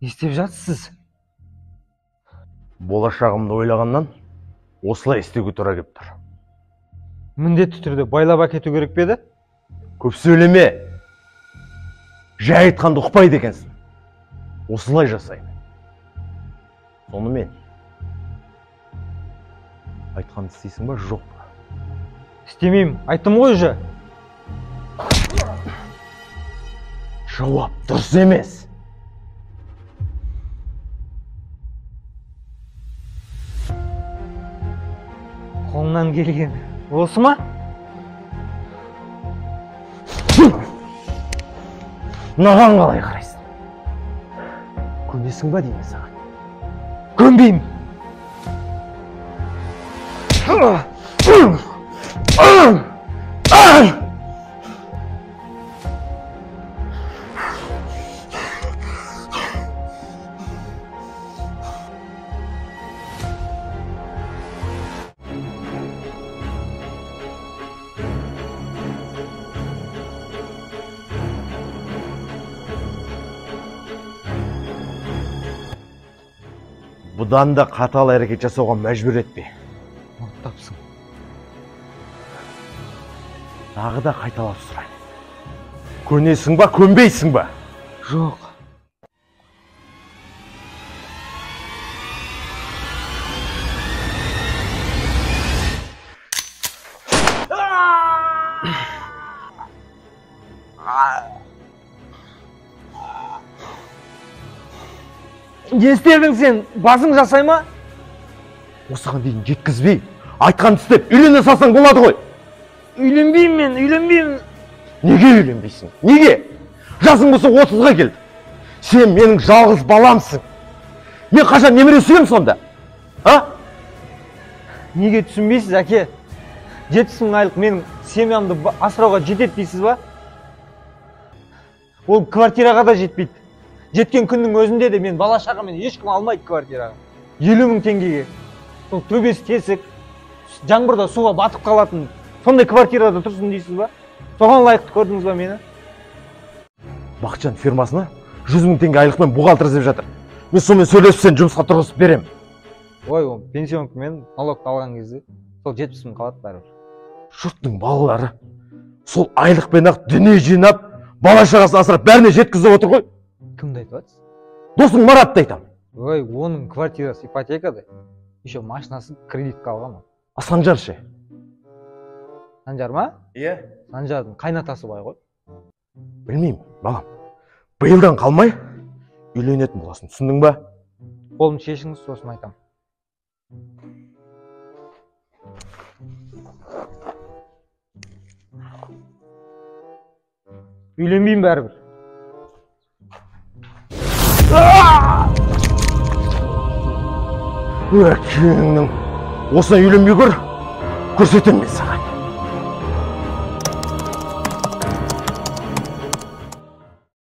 Не істеп жатсыз? Болашағымды ойлағаннан осылай істеуге тура келіп тұр. Міндетті түрде байлап әкету керек пе еді? Көп сөйлеме. Жай айтқанды ұқпайды екенсің. Осылай жасаймын. Сонымен айтқанды істейсің ба, жоқ па? Істемеймін, айттым ғой уже. Жауап дұрыс емес. Қолынан келген осы ма? Мынаған қалай қарайсың? Көнесің ба деймін саған? Көнбеймін. Бұдан да қатал әрекет жасауға мәжбүр етпе. Мұрттапсың. Тағы да қайталап сұраймын. Көнесің ба, көнбейсің ба? Жоқ. Не істедің сен? Басың жасай ма? Осыған дейін жеткізбей, айтқанды істеп, үйлене салсаң болады ғой. Үйленбеймін мен, үйленбеймін. Неге үйленбейсің? Неге? Жасың болса 30-ға келді. Сен менің жалғыз баламсың. Мен қашан немере сүйемін сонда? А? Неге түсінбейсіз, әке? 70 мың айлық менің семьямды асырауға жетеді дейсіз ба? Ол квартираға да жетпейді. Жеткен күннің өзінде де мен бала шағамен ешкім алмайды квартираға. 50 мың теңгеге. Сол төбесі тесік, жаңбырда суға батып қалатын сондай квартирада тұрсын дейсіз ба? Соған лайықты көрдіңіз ба мені? Бақытжан фирмасына 100 мың теңге айлықпен бухгалтер іздеп жатыр. Мен сонымен сөйлесіп сені жұмысқа тұрғызып беремін. Ой, ол пенсионкамен налогты алған кезде сол 70 мың қалады бәрібір. Жұрттың балалары сол айлықпен-ақ дүние жинап, бала шағасын асырап бәріне жеткізіп отыр ғой. Кімді айтып жатсыз? Досың Маратты айтамын. Ой, оның квартирасы ипотекада, еще машинасы кредитке алған ол. А Санжар ше? Санжар ма? Иә. Санжардың қайнатасы бай ғой. Білмеймін, балам. Биылдан қалмай үйленетін боласың, түсіндің ба? Қолымды шешіңіз, сосын айтамын. Үйленбеймін бәрібір. Әкеңнің осыны үйленбей көр, көрсетемін мен саған.